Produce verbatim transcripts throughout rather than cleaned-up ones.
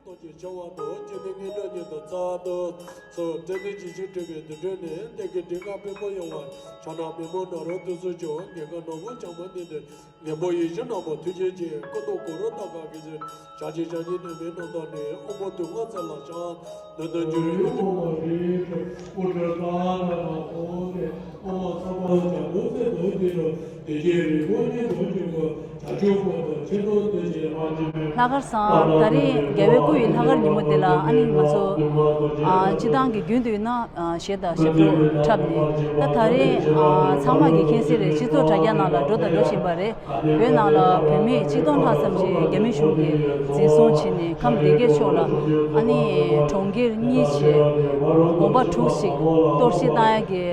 ཀྱི་བྱ་བ་དང་། སྤྱི་ནི་ངན་འགྲོ་ཉིད་དུ་རྩ་དང་། སོ་བྲལ་ནས་ཇི་ཞིག་འབྲེལ་བའི་དུད་འགྲོ་ནི། གཏན་གྱི་དྲི་ང་བེམ་པོ་ཡོང་བ། ཕྱག་ན་མེ་མོ་ནོར་རོ་དུས་སུ་འབྱུང་། ངན་ཁ་ནོར་བུ་ལྕང་མ་ནི་དེ། ངན་པོ་ཡིད་བཞིན་ནག་པོ་ཐུགས་རྗེ་ཆེ། སྐུ་མདོག་དགུ་རུ་སྟག་ག་གི་ཚེ། ཞག་གཅིག་ཞག་གཉིས་ནི་མེ་ནང་དུ་ནི། དབང་པོ་དུག་ལྔ་རྩ་ལ་བཞག་ནི་དུ་འགྱུར་རིགས་ཀྱི། ལྷག་དཀར་བཟང་། ད་རེས་རྒྱལ་བའི་སྐུ་ཡི་ལྷག་དཀར་ཉིན་མོ་དེ་ལ། ཨ་ནི་ང་ཚོ་ཨ་སྤྱི་བཏང་གི་རྒྱུན་དུ་ཡིན་ན་ཨ་གཞས་དང་ཞབས་བྲོ་འཁྲབ་ནས། ད་ད་རེས་ཨ་ཚང་མ་གིས་མཁྱེན་གསལ་རེད། སྤྱི་ཚོགས་དྲ་རྒྱ་ནང་ལ་འགྲོ་དང་འགྲོ་བཞིན་པ་རེད། བོད་ནང་ལ་བོད་མི་ཆིག་སྟོང་ལྷག་ཙམ་ཞིག་རྒྱ་མི་གཞུང་གིས་འཛིན་བཟུང་བྱས་ནས་ཁམས་སྡེ་དགེ་ཕྱོགས་ལ། ཨ་ནི་གྲོང་ཁྱེར་གཉིས་བྱས་དགོན་པ་དྲུག་ཞིག་གཏོར་བཤིག་བཏང་ཡ་གི་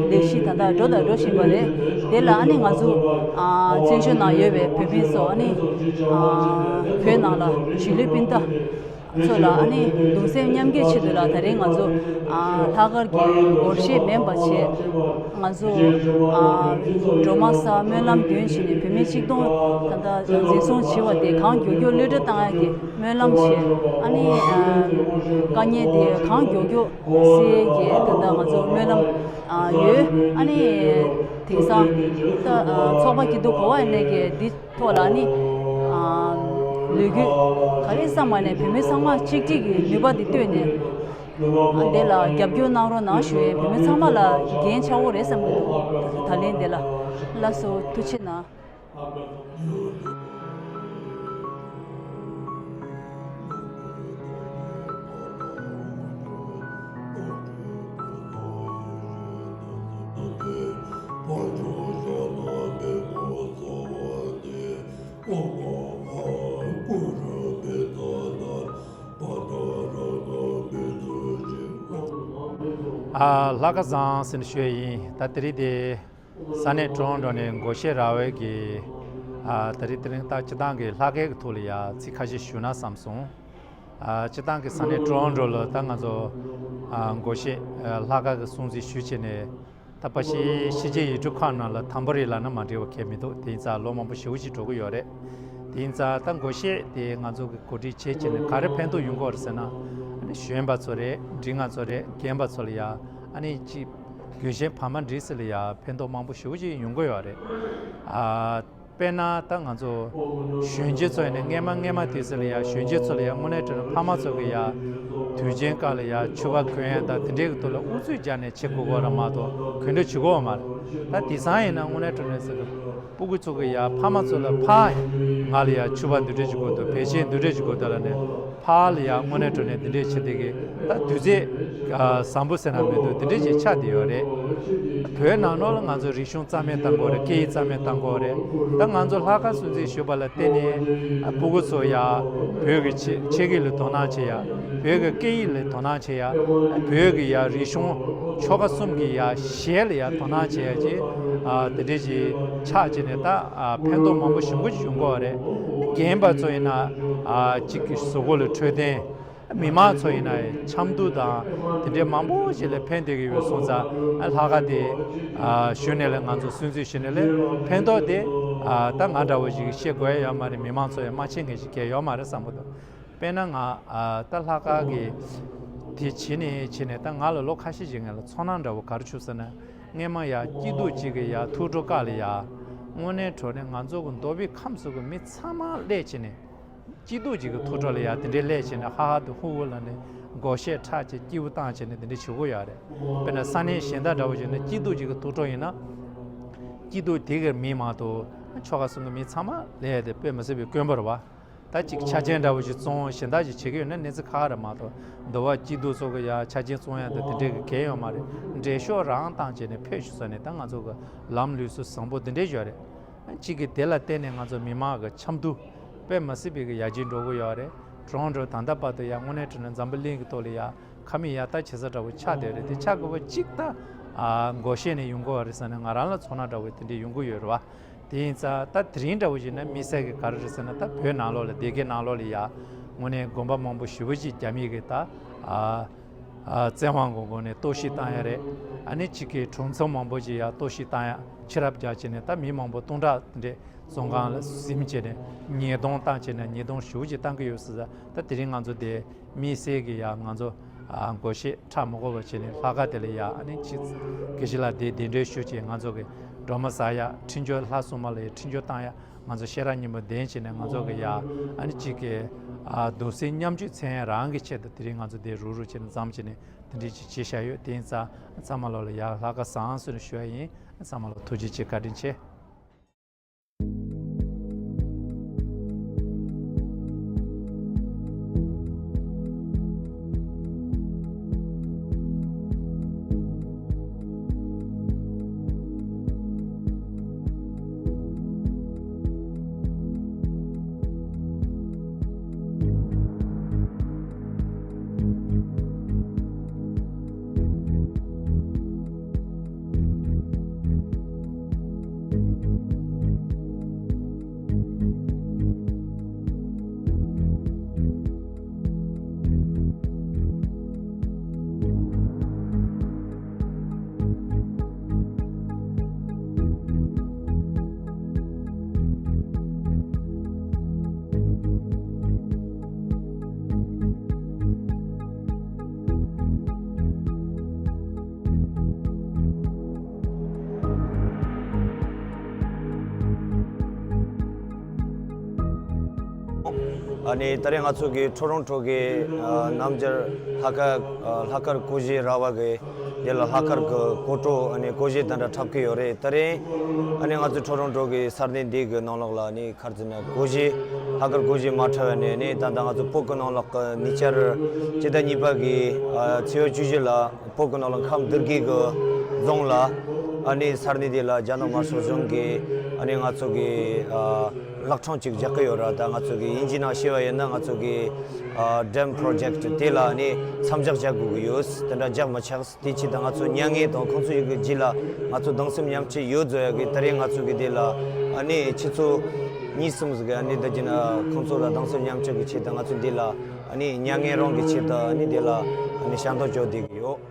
ལས་གཞི་ད་ལྟ་འགྲོ་དང་འགྲོ་བཞིན་པ་རེད། དེ་ལ་ཨ་ནི་ང་ཚོ་ཨ་བཙན་བྱོལ་ནང་ཡོད་པའི་བོད་མི་ཚོ། ཨ་ནི་ཨ་བོད་ནང་ལ་གཞིས་ལུས་སྤུན་ཟླ་ཚོ་ལ་ཨ་ནི་གདུང་སེམས་མཉམ་སྐྱེད་ཆེད་དུ་ལ། ད་རེས་ང་ཚོ་ཨ་ལྷག་དཀར་གྱི་སྒོར་གཞས་མིན་པ་བྱས། ང་ཚོ་ཨ་སྒྲོལ་མ་ས་སྨོན་ལམ་བདུན་བྱས་ནས་བོད་མི་ཆིག་སྟོང་ད་ལྟ་འཛིན་བཟུང་བྱས་པ་དེ་གང་མགྱོགས་མགྱོགས་གློད་བཀྲོལ་བཏང་ཡ་གི་སྨོན་ལམ་བྱས། ཨ་ནི་ཨ་དཀའ་ངལ་དེ་གང་མགྱོགས་མགྱོགས་སེལ་ཡ་གི་ད་ལྟ་ང་ཚོ་སྨོན་ལམ་ཨ་ཡོད། ཨ་ནི་དེང་སང་ད་ཨ་ཚོགས་པ་སྐྱིད་སྡུག་ག་པར་ཡིན་ནའི་གི་འདི་ཐོག་ལ་ནི། ཨ་ལས་འགུལ་ག་རེ་བསམ་པ་ནས་བོད་མི་ཚང་མ་གཅིག་སྒྲིལ་གྱི་ནུས་པ་འདི་བཏོན་ནས། ཨ་འདི་ལ་རྒྱབ་སྐྱོར་གནང་རོགས་གནང་ཞུ་ཡས། བོད་མི་ཚང་མ་ལ་འགན་ཆགས་ཀྱི་རེད་བསམ་གྱི་འདུག་ད་ལན་འདི་ལ་ལགས་སོ། ཐུགས་རྗེ་གནང་། ཨ་ལྷག་དཀར་བཟང་ཟེར་ནས་ཞུ་ཡས་ཡིན། ད་དེ་རིང་དེ་ས་གནས་ཀྲོ་རོན་ཀྲོ་ནས་སྒོར་གཞས་ར་བའི་གི་ཨ་དེ་རིང་དེ་རིང་ད་སྤྱི་བཏང་གི་ལྷག་དཀར་གི་ཐོག་ལ་ཡ་ཚིག་ཁ་ཤས་ཞུ་ན་བསམ་སོང་། ཨ་སྤྱི་བཏང་གི་ས་གནས་ཀྲོ་རོན་ཀྲོ་ལ་ད་ང་ཚོ་ཨ་སྒོར་གཞས་ཨ་ལྷག་དཀར་གི་སྲུང་བརྩི་ཞུས་བྱས་ནས། ད་ཕལ་ཆེར་ཕྱི་རྒྱལ་ཡུལ་གྲུ་ཁག་ནང་ལ་དམ་པོ་རེད་ལབ་ན་མ་འགྲིག་པ་གང་ཡང་མི་འདུག་དེ་ཡིན་ཙང་ལོ་མང་པོ་ཞེ་པོ་ཅིག་འགྲོ་གི་ཡོད་རེད། དེ་ཡིན་ཙང་ད་སྒོར་གཞས་དེ་ང་ཚོ་གི་གོ་སྒྲིག་བྱས་བྱས་ནས་ག་རེ་ཕན་ཐོགས་ཡོང་གི་ཡོད་རེད་ཟེར་ན། ཨ་ནི་གཞོན་པ་ཚོ་རེད། འབྲིང་བ་ཚོ་རེད། རྒན་པ་ཚོ་ལ་ཡ། ཨ་ནི་ཅིག་རྒན་གཞོན་བར་མ་འདྲེས་ས་ལ་ཡ་ཕན་ཐོགས་མང་པོ་ཞེ་པོ་ཅིག་ཡོང་གི་ཡོད་རེད། ཨ་དཔེར་ན་ད་ང་ཚོ་གཞོན་སྐྱེས་ཚོ་ཡིན་ན། སྔས་མ་སྔས་མ་དུས་ཚོད་ལ་ཡ་གཞོན་སྐྱེས་ཚོ་ལ་ཡ་དངོས་གནས་དྲང་གནས་ཕ་མ་ཚོ་གི་ཡ་དུས་ཆེན་སྐབས་ལ་ཡ་ཕྱུ་པ་གོན་ཡ་དང་དེ་འདྲའི་གི་ཐོག་ལ་ཨུ་ཚུགས་རྒྱག་ནས་བྱེད་དགོས་ཀྱི་ཡོད་རེད་མ་གཏོགས་གོན་འདོད་བྱེད་ཀྱི་ཡོད་མ་རེད། ད་དེང་སང་ཡིན་ན་དངོས་གནས་དྲང་གནས་ཟེར་གི་སྤུ་གུ་ཚོ་གི་ཡ་ཕ་མ་ཚོ་ལ་ཕར་ང་ལ་ཡ་ཕྱུ་པ་འདི་འདྲ་ཅིག་དགོས་འདུག་བེ་ཅོན་འདི་འདྲ་ཅིག་དགོས་འདུག་ལབ་ནས་ཕར་ལ་ཡ་དངོས་གནས་དྲང་གནས་འདི་འདྲས་བྱེད་བསྡད་ཀྱི། ད་དུས་ཚོད་ཨ་བཟང་པོ་ཟེར་ན་མི་འདུག་འདི་འདྲས་ཅིག་ཆགས་བསྡད་ཡོད་རེད། བོད་ནང་ལོགས་ལ་ང་ཚོ་རིག་གཞུང་རྩ་མེད་བཏང་དགོས་རེད། སྐད་ཡིག་རྩ་མེད་བཏང་དགོས་རེད། ད་ང་ཚོ་ལྷག་དཀར་སྲུང་བརྩི་ཞུས་པ་ལ་བརྟེན་ནས་ཨ་སྤུ་གུ་ཚོ་ཡ་བོད་ཀྱི་ཆེ་ཆེད་ཀྱི་ལ་དོ་སྣང་བྱེད་ཡ། བོད་ཀྱི་སྐད་ཡིག་ལ་དོ་སྣང་བྱེད་ཡ། བོད་ཀྱི་ཡ་རིག་གཞུང་ཆོལ་ཁ་གསུམ་གྱི་ཡ་གཞས་ལ་ཡ་དོ་སྣང་བྱེད་ཡ་ཅིག་ཨ་དེ་འདྲས་ཅིག་ཆགས་བྱས་ནས་ད་ཨ་ཕན་ཐོགས་མང་པོ་ཞེ་པོ་ཅིག་ཡོང་གི་ཡོད་རེད། རྒན་པ་ཚོ་ཡིན་ན་ཨ་གཅིག་གི་གཟུགས་པོ་ལ་འཕྲོད་བསྟེན། མི་མང་ཚོ་ཡིན་ན་འཆམ་མཐུན་དང་དེ་འདྲའི་མང་པོ་ཞིག་ལ་ཕན་བསྡད་ཀྱི་ཡོད་སོང་ཙང་། ཨ་ལྷག་དཀར་དེ་ཨ་ཞུ་ནས་ལ་ང་ཚོ་སྲུང་བརྩི་ཞུ་ནས་ལ་ཕན་ཐོགས་དེ་ཨ་ད་ང་འདྲ་བོ་ཞིག་ཤེས་དགོས་ཡ་ཡོད་མ་རེད། མི་མང་ཚོ་ཡང་མ་ཤེས་མཁན་ཞིག་གང་ཡང་ཡོད་མ་རེད་བསམ་གྱི་འདུག་དཔེར་ན་ང་ཨ་ད་ལྷག་དཀར་གི་དེ་བྱེད་ནས་བྱེད་ནས་ད་ང་ལ་ལོ་ཁ་ཤས་ཤིག་སྔོན་ལ་ཚོར་སྣང་འདྲ་བོ་ག་རེ་བྱུང་ཟེར་ན། སྔོན་མ་ཡ་སྐྱིད་སྡུག་ཅིག་གི་ཡ་ཐུགས་སྤྲོ་སྐབས་ལ་ཡ་དངོས་གནས་དྲང་གནས་ང་ཚོ་གི་མདོ་དབུས་ཁམས་གསུམ་གི་མི་ཚང་མ་སླེབས་བྱས་ནས། སྐྱིད་སྡུག་ཅིག་གི་ཐུགས་སྤྲོ་ལ་ཡ་དེ་འདྲའི་སླེབས་བྱས་ནས་ཧ་ཧ་དང་ཧུ་ཧུ་ལབ་ནས་སྒོར་གཞས་འཁྲབ་བྱས་སྐྱིད་པོ་བཏང་བྱས་ནས་དེ་འདྲ་བྱེད་ཀྱི་ཡོད་རེད། དཔེར་ན་ས་གནས་གཞན་དག་འདྲ་བོ་བྱས་ན་སྐྱིད་སྡུག་ཅིག་གི་ཐུགས་སྤྲོ་ཡིན་ན། སྐྱིད་སྡུག་དེ་གི་མི་མང་དུ་ཆོལ་ཁ་གསུམ་གི་མི་ཚང་མ་སླེབས་ཏེ་དཔེ་མི་སྲིད་པའི་དཀོན་པོ་རེད་བ། ད་ཅིག་ཆ་རྐྱེན་འདྲ་བོ་ཞིག་བཙོང་གཞན་དག་ཅིག་བྱེད་ཀྱི་ཡོད་ན་གནས་ཚུལ་ཁག་རེད་མ་གཏོགས། འདི་བ་སྐྱིད་སྡུག་སོགས་ཀྱི་ཡ་ཆ་རྐྱེན་བཙོང་ཡ་འདི་དེ་འདྲའི་གི་གལ་ཡོད་མ་རེད། འགྲེལ་ཤོག་རང་བཏང་བྱས་ནས་ཕེབས་ཤོག་ཟེར་ནས་ད་ང་ཚོ་གི་ལམ་ལུགས་སྲོལ་བཟང་པོ་འདི་འདྲའི་ཡོད་རེད། གཅིག་གིས་དེ་ལ་བརྟེན་ནས་ང་ཚོ་མི་མང་གི་འཆམ་མཐུན་དཔེ་མི་སྲིད་པའི་གི་ཡར་རྒྱས་འགྲོ་གི་ཡོད་རེད། ཀྲོ་རོན་ཀྲོ་ད་ལྟ་བར་དུ་ཡ་དངོས་གནས་དྲང་གནས་འཛམ་བུ་གླིང་གི་ཐོག་ལ་ཡ་ཁ་མིག་ཡར་ལྟ་བྱེད་ས་འདྲ་བོ་ཆགས་བསྡད་རེད། དེ་ཆགས་དགོས་པ་གཅིག་ད་ཨ་སྒོར་གཞས་ནས་ཡོང་གི་ཡོད་རེད་ཟེར་ནས་ང་རང་ལ་ཚོར་སྣང་འདྲ་བོ་དེ་འདྲས་ཡོང་གི་ཡོད་རེད་བ། དེ་ཡིན་ཙང་ད་དེ་རིང་འདྲ་བོ་ཞིག་ན་དམིགས་བསལ་གྱི་ག་རེ་རེད་ཟེར་ན། ད་བོད་ནང་ལོགས་ལ་སྡེ་དགེ་ནང་ལོགས་ལ་ཡ་དངོས་གནས་དགོན་པ་མང་པོ་ཞེ་པོ་ཅིག་རྒྱ་མི་གིས་ད་ཨ་ཨ་བཙན་དབང་གི་སྒོ་ནས་གཏོར་བཤིག་བཏང་ཡ་རེད། ཨ་ནི་གཅིག་གི་གྲོང་ཚོ་མང་པོ་ཅིག་ཡར་གཏོར་བཤིག་བཏང་ཡ་ཆུ་རབས་རྒྱག་བྱས་ནས་ད་མི་མང་པོ་སྟོང་ཕྲག་དེ་འདྲས་བཙོན་ཁང་ལ་ཟིན་བྱས་ནས་ཉེས་རྡུང་བཏང་བྱས་ནས་ཉེས་རྡུང་ཞེ་པོ་ཅིག་བཏང་གི་ཡོད་ཟེར། ད་དེ་རིང་ང་ཚོ་དེ་དམིགས་བསལ་གྱི་ཡ་ང་ཚོ་ཨ་སྒོར་གཞས་འཁྲབ་མ་དགོས་པ་བྱས་ནས་ལྷག་དཀར་དེ་ལ་ཡ་ཨ་ནི་ཅིག་དགེ་བཤེས་ལགས་དེ་གདན་འདྲེན་ཞུས་བྱས་ང་ཚོ་གི་སྒྲོལ་མ་ཟ་ཡ་འཕྲིན་བཅོལ་ལྷ་སྲུང་མ་ལ་ཡ་འཕྲིན་བཅོལ་བཏང་ཡ། ང་ཚོ་ཤེས་རབ་སྙིང་པོ་གདན་བྱས་ནས་ང་ཚོ་གི་ཡ་ཨ་ནི་གཅིག་གི་ཨ་རྡོ་སྲིན་ཉམས་བཅོས་མཚན་རང་གི་ཆེད་དུ་དེ་རིང་ང་ཚོ་དེ་རུག་རུག་བྱས་ནས་འཛོམས་བྱས་ནས་དེ་འདྲས་ཅིག་བྱས་བཞག་ཡོད། དེ་ཡིན་ཙང་ཚང་མ་ལོ་ལ་ཡ་ལྷག་དཀར་བཟང་ཟེར་ནས་ཞུ་ཡ་ཡིན། ཚང་མ་ལ་ཐུགས་རྗེ་ཆེ། བཀའ་དྲིན་ཆེ། ཨ་ནི་ད་རེས་ང་ཚོ་གི་ཊོ་རོན་ཊོ་གི་ཨ་རྣམ་རྒྱལ་ལྷག་དཀར་ཨ་ལྷག་དཀར་སྒོར་གཞས་ར་བ་གི་དེ་ལ་ལྷག་དཀར་གི་སྐོར་བྲོ་ཨ་ནི་སྒོར་གཞས་དེ་འདྲ་འཁྲབ་ཀྱི་ཡོད་རེད། ད་རེས་ཨ་ནི་ང་ཚོ་ཊོ་རོན་ཊོ་གི་ས་གནས་འདི་གི་ནང་ལོགས་ལ་ཨ་ནི་ག་རེ་ཟེར་ན་སྒོར་གཞས་ལྷག་དཀར་སྒོར་གཞས་མ་འཁྲབ་ཡ་ནས་ཨ་ནི་ད་ལྟ་ང་ཚོ་བོད་གི་ནང་ལོགས་གི་ཉེ་ཆར་སྤྱི་ཟླ་གཉིས་པ་གི་ཨ་ཚེས་པ་བཅུ་བཞི་ལ་བོད་གི་ནང་ལ་ཁམས་སྡེ་དགེ་གི་རྫོང་ལ་ཨ་ནི་ས་གནས་དེ་ལ་རྒྱ་ནག་དམར་ཤོག་གཞུང་གིས་ཨ་ནི་ང་ཚོ་གི་ཨ་གློག་ཁྲངས་ཅིག་རྒྱག་གི་ཡོད་ར། ད་ང་ཚོ་གི་དབྱིན་ཇི་ནང་བཤད་པ་ཡིན་ན་ང་ཚོ་གི་ཨ་ཌེམ་པྲོ་ཇེཀཊ་དེ་ལ་ཨ་ནི་མཚམས་འཇོག་རྒྱག་དགོས་ཀྱི་ཡོད། དེ་འདྲ་རྒྱག་མི་ཆོག་དེ་ཆེད་དུ་ང་ཚོ་མྱ་ངན་དང་ཁོང་ཚོ་ཡི་གི་རྗེས་ལ་ང་ཚོ་གདུང་སེམས་མཉམ་སྐྱེད་ཡོད་བཟོ་ཡ་གི་ད་རེས་ང་ཚོ་གི་དེ་ལ་ཨ་ནི་ཆུ་ཚོད་གཉིས་གསུམ་ཟིག་གི་ཨ་ནི་ད་གྱི་ན་ཁོང་ཚོ་ལ་གདུང་སེམས་མཉམ་སྐྱེད་གི་ཆེད་དུ་ང་ཚོ་འདི་ལ་ཨ་ནི་མྱ་ངན་རང་གི་ཆེད་དུ་ཨ་ནི་དེ་ལ་ཨ་ནི་ཞལ་འདོན་བྱོས་བསྡད་ཀྱི་ཡོད།